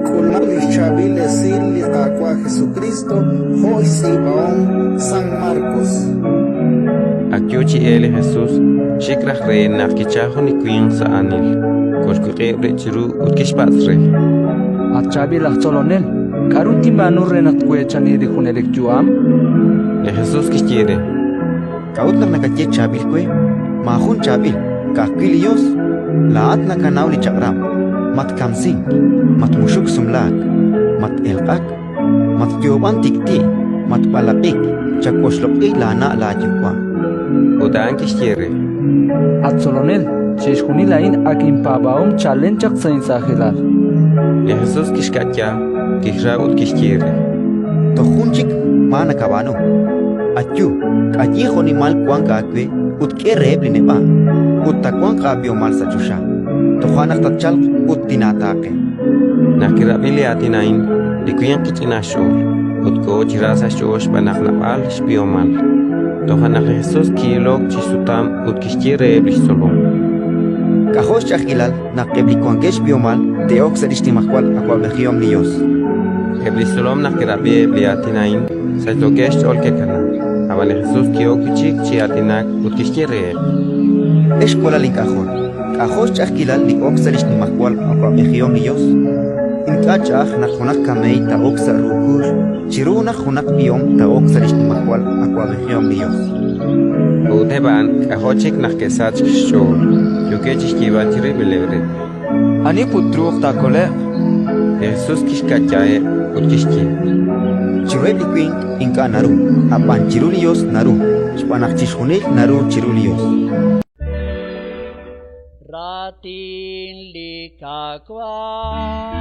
K'ulmaq li xChaab'il Esil li Qaawa' Jesukriist jo' xtz'iib'ahom San Markos. Ak yo chi elk li Jesus, xik raj re naq kichalk jun li winq sa' aanil, koxwiq'ib' rib' chiru ut kixpatz' re: At chaab'il aj tzolonel, k'aru tinb'aanu re naq tweechani li junelik yu'am? Li Jesus kixye re: K'a'ut naq nakaye chaab'il we? Maajun chaab'il, ka'ajwi' li Yos. Laa'at nakanaw li chaq'rab': Matkamsink, matmuxuk sumlaak, mat-elq'ak, matyoob'ank tik'ti', matb'alaq'ik, chawoxloq'i laana' laayuwa'. Ut a'an kixye re: At Tzolonel, chixjunil a'in ak inpaab'ahom chalen chaq sa' insaajilal. Li Jesus kixka'ya, kixra ut kixye re: Toj jun chik maa nakab'aanu. Ayu, k'ayi jo'nimal wank aawe ut k'e reheb' li neb'a', ut taawanq aab'ihomal sa' choxa. Toja' naq tatchalq ut tinaataaqe. Naq kirab'i li aatin a'in, li winq kich'inaak xch'ool, ut koho chi ra sa' xch'ool xb'aan naq naab'al xb'ihomal. Toja' naq li Jesus ki'ilok chi xsutam ut kixye reheb' li xtzolom: K'ajo' xch'a'ajkilal naq eb' li wankeb' xb'ihomal te'ok sa' li xnimajwal awab'ejihom li Yos! Eb' li xtzolom naq ke'rab'i eb' li aatin a'in, sachsookeb' xch'ool ke'kanaak. Ab'an li Jesus ki'ok wi' chik chi aatinak ut kixye reheb': Ex walal ink'ajol, k'ajo' xch'a'ajkilal li ok sa' li xnimajwal awab'ejihom li Yos! Ink'a' ch'a'aj naq junaq kameey taa'ok sa' ru kuux chiru naq junaq b'ihom taa'ok sa' li xnimajwal awab'ejihom li Yos. Ut eb' a'an k'ajo' chik naq ke'sachk xch'ool, yookeb' chi xyeeb'al chirib'ileb' rib': Ani put truuq taakole'q? Li Jesus kixka'yaheb' ut kixye: Chiruheb' li winq ink'a' naru, ab'an chiru li Yos naru, xb'aan naq chixjunil naru chiru li Yos. Raatin li Qaawa'.